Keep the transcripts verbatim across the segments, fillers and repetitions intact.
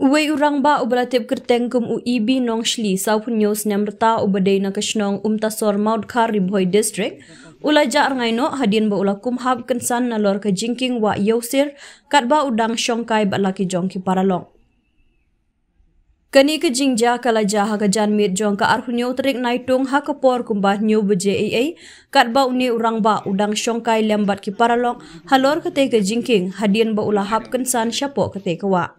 Uwei u rangbah uba la tip kyrteng kum u E B Nongshli, sawphew hynñiew snem rta, uba dei na ka shnong Umtasor Mawdkhar, Ri Bhoi District, u la jah rngai noh hadien ba u la kum hap kynsan nalor ka jingkieng wah Ïewsir, katba u dang shongkai bad la ki jong ki paralok. Kane ka jingjia ka la jia ha ka janmiet jong ka arphew hynñiew tarik Naitung ha ka por kumba hynñiew baje eiei, katba une u rangbah u dang shongkai lem bad ki paralok halor katei ka jingkieng hadien ba u la hap kynsan shapoh katei ka wah.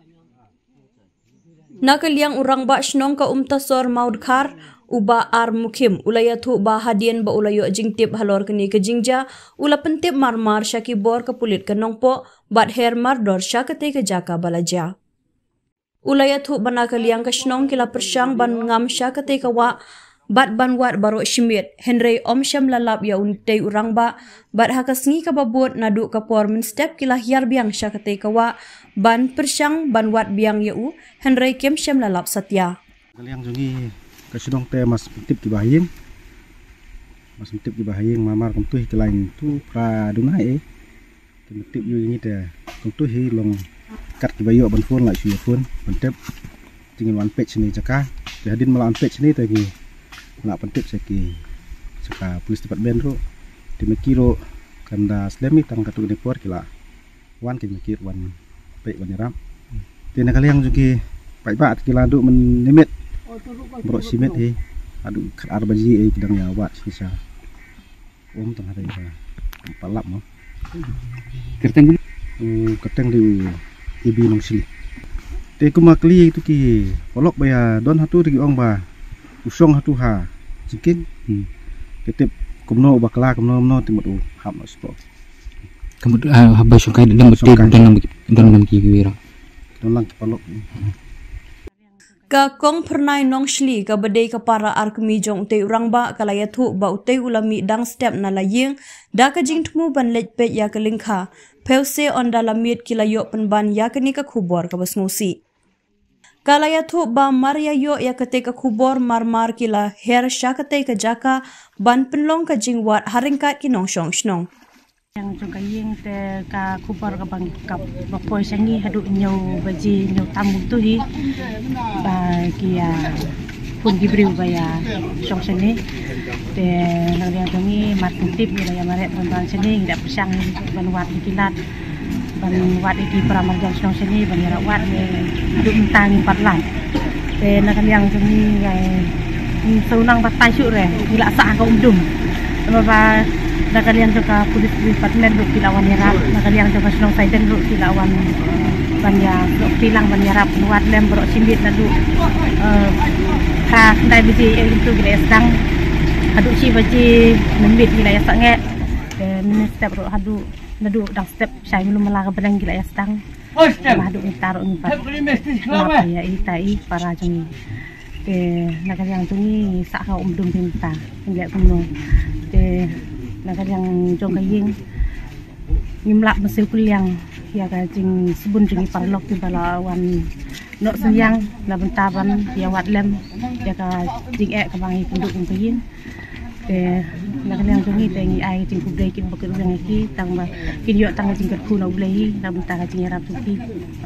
Na ka liang u rangbah shnong ka Umtasor Mawdkhar, u Bah R Mukhim, u la ïathuh ba hadien ba u la ïoh jingtip halor kane ka jingjia, u la pyntip marmar sha ki bor ka pulit ka Nongpoh bad her mardor sha katei ka jaka ba la jia. U la ïathuh ba na ka liang ka shnong ki la pyrshang ban ngam sha katei ka wah bad ban wad baroh shi miet, hynrei ym shym la lap ïa utei u rangbah, bad ha ka sngi kaba bud naduh ka por mynstep ki la hiar biang sha katei ka wah ban pyrshang ban wad biang ïa u, hynrei kim shym la lap satia. Ka liang jong ngi ka shnong te mas pyntip ki ba ha ïing. Mas pyntip ki ba ha ïing, marmar kumtu hi ki lain tu pra duna eh. Te ma tip ïa ngi te kumtu hi long kat ki ba ïoh ban phone, la shu ïa phone ban tip. Te ngin wan peit shane jaka. Te hadien ma la wan peit shane te ngi la pyntip sha ki, sha ka police department ruh. Te ma ki ruh kan da slem hi tang katto katne por ki la wan, ki ma ki ruh wan peit, wan ïarap. Te na ka liang jong ki paidbah te ki la duh mynmiet baroh shi miet hi. Haduh khat ar baje eh ki dang ïa wad shisha. Um tang hada ïa palap mo. Kyrteng dei? U kyrteng dei u E B Nongshli. Te kumba kylli ïa kitu ki paralok ba ïa don hatu te ki ong ba u shong hatu ha jingkieng. Hmm. Te tip kumno u bakla kumno kumno te mut u hap noh shapoh. Ka mut, ah, haba shongkai don lang ki, shongkai. Don lang ki, don lang ki wira. Don lang ki paralok. Ka Kong Phyrnai Nongshli kaba dei ka para arkmie jong utei u rangbah ka la ïathuh ba utei u la mih dang step na la ïing da ka jingthmu ban leit peit ïa ka lyngkha. Phewse ynda la miet ki la ïoh pynban ïa kane ka khubor kaba sngewsih. Ka la ïathuh ba mar ïa ïoh ïa katei ka khubor marmar ki la her sha katei ka jaka ban pynlong ka jingwad ha ryngkat ki nongshong shnong. Ïa jong ka ïing te ka khubor kaba, kaba poi sha ngi haduh hynñiew baje, hynñiew tam kumtu hi ba ki ïa phone ki briew ba ïa shong shane. Te na ka liang jong ngi mar pyntip ngi la ïa mareh ban wan shane, ngi la pyrshang ban wad ïa ki lad, ban wad ïa ki para marjan shnong shane ban ïarap wad, ne haduh mynta ngim pat lad. Te na ka liang jong ngi ngi sngewsih nang batai shuh re, ngi la sah ha ka um dum. Namar ba na ka liang jong ka police department ruh ki la wan ïarap, na ka liang jong ka shnong Saiden ruh ki la wan ban ïa, ruh ki la wan ban ïarap wad lem baroh shi miet naduh, eh, phra khyndai baje ïa ngi tu ki la ïa sdang haduh shi baje mynmiet ngi la ïa sangeh. Te mynstep ruh haduh, naduh dang step shai mulu mala ka bneng ki la ïa sdang. Ba haduh mynta ruh ngim pat lap ïa ita i para jong ngi. Te na ka liang jong ngi sah ha um dum mynta, ngim leh kumno. Te na ka liang jong ka ïing ngim lah ban siew kylliang ïa ka jingsbun jong ngi paralok kiba la wan noh synñiang na bynta ban ïa wad lem ïa ka jingeh kaba ngi kynduh kum ka ïing. Te na ka liang jong ngi te ngi ai ka jingkhublei kiba kyrwiang ïa ki, tang ba kin ïoh tang ka jingkyrkhu na U Blei na bynta ka jingïarap jong ki.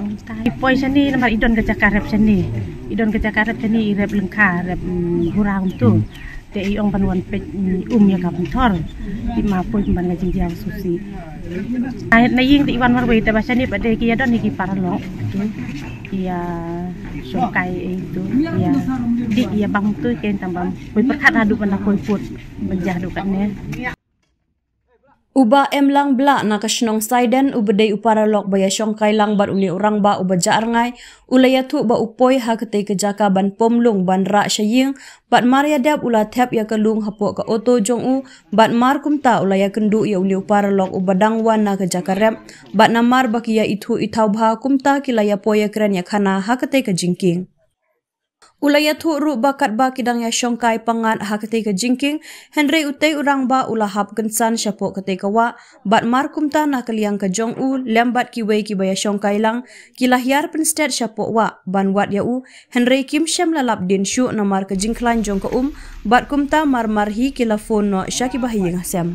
Ong ta i poi shane namar i don ka jaka rep shane. I don ka jaka rep shane, i rep lyngkha, rep, mm, hura kumtu. Te i ong ban wan peit, mm, um ïa ka pynthor. Te ma poi ban ka jingjia sngewsih. Ai, na ïing te i wan marwei te ba shane pat de ki ïa don ïa ki paralok. Ki ïa shongkai ïa itu, ïa dih ïa bam tu, ken tang bam. Poi pyrkhat haduh ban da poi put ban jah haduh katne. U Bah Emlang Blah na ka shnong Saiden uba dei u paralok ba ïa shongkai lang bad une u rangbah uba jah rngai, u la ïathuh ba u poi ha katei ka jaka ban pom lung ban rah sha ïing, bad mar ïa dep u la thep ïa ka lung hapoh ka auto jong u, bad mar kumta u la ïa kynduh ïa une u paralok uba dang wan na ka jaka rep, bad namar ba ki ïa ithuh ithaw bha kumta ki la ïa poi ïa kren ïa khana ha katei ka jingkieng. U la ïathuh ruh ba katba ki dang ïa shongkai pyngngad ha katei ka jingkieng, hynrei utei u rangbah u la hap kynsan shapoh katei ka wah, bad mar kumta na ka liang ka jong u lem bad kiwei kiba ïa shongkai lang, ki la hiar pynstet shapoh wah ban wad ïa u, hynrei kim shym la lap dien shuh namar ka jingkhlaiñ jong ka um, bad kumta marmar hi ki la phone noh sha kiba ha ïing ha sem.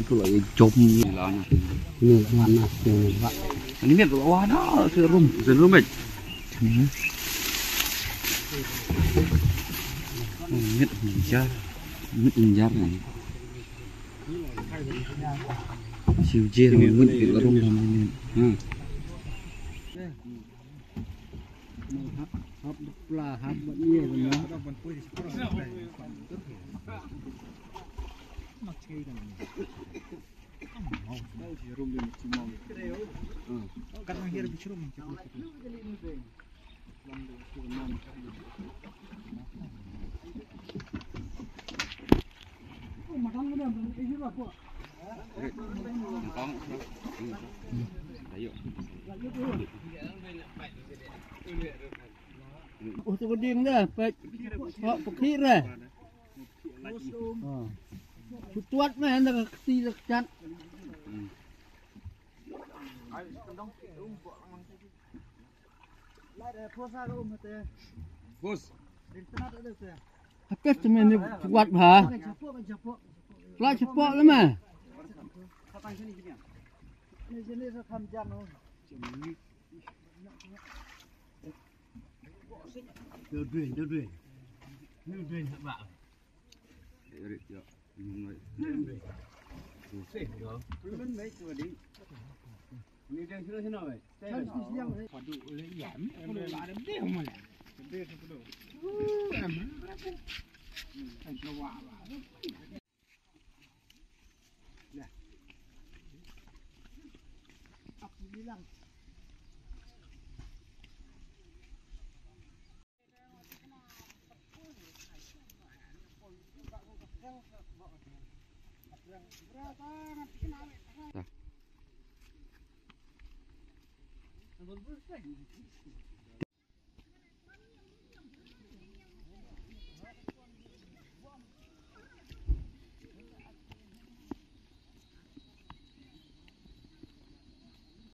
tu lah jom. Ni lah mana, ni lah. Ni met lah wana serum, serum met. Met injar, met injar ni. Siu jer met di lah rum dalam ni. Hmm. Hap, hap pla, hap bat ni kan. Oh, tu din dah, pek. Pak pekira. Oh. Tuat me anda ka kti da ka chat. Bos. Hate te me ni tuat bha. Pla chapo le me. Dua dua, dua dua. Dua dua ba.